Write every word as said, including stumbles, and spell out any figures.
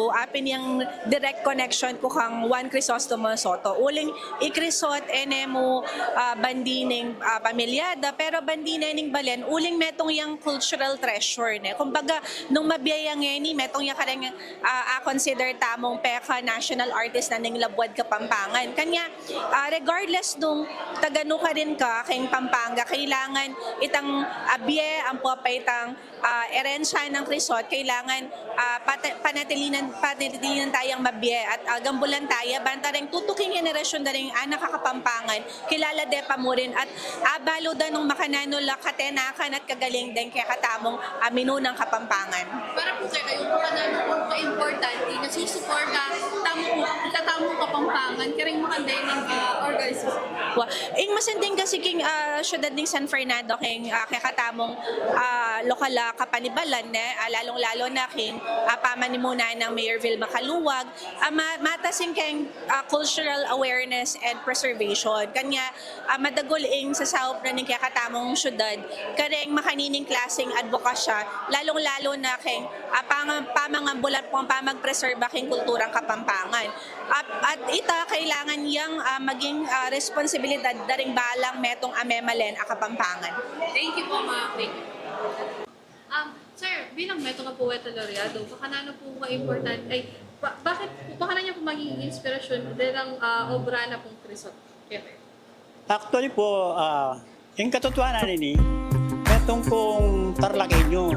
apin yang direct connection ku kang Juan Crisostomo Soto. Uling i Crisot, e ne mu, ah, bandi ning, ah, pamilyada, pero bandi ne ning balen, uling metung yang cultural treasure ne. Kumbaga, nung mabie ya ngeni, metung ya kareng, ah, a-consider tamung peka national artist na ning labuad Kapampangan. Kanya, ah, regardless nung taga nu karin ka, keng Pampanga, kailangan itang, ah, bie, ampo pa itang, ah, erensya nang Crisot, kailangan, ah, pata-, panatilinan, panatilinan tayang mabie at, ah, gambulan taya, banta reng tutuking henerasyon da ring anak a Kapampangan, kilala de pa murin at abalu da nung makananu la katenakan at kagaling deng kekatamung, ah, minunang Kapampangan. Para pu kekayu, makananu pu kaimportante na susuporta tamu pu, ikatamung Kapampangan, kareng makandeng, ah, organisasyon? Wa, ing masinding kasi king, ah, syudad ning San Fernando, king, ah, kekatamung, ah, lokal a kapanibalan, ne, ah, lalung-lalo na king, ah, pamanimunan nang Mayor Vilma Caluag, ah, ma-, matas ing keng, ah, cultural awareness and preservation. Kanya, ah, madagul ing sasaup na ning kekatamung syudad, kareng makanining klaseng adbokasya, lalung-lalo na keng, ah, pang-, pamangambulan pung pamagpreserba king kulturang Kapampangan. At, at ita kailangan yang, ah, maging, ah, responsibilidad da ring balang metung a memalen a Kapampangan. Thank you po, ma'am. Thank you. Um, sir, bilang metung a poeta laureado, makananu pu kaimportante, ay, ba-, bakit, makananu pu maging inspirasyon delang, ah, obra na pung Crisot? Kaya, actually po, ah, ing katutuanan ini, metung kung Tarlaqueño,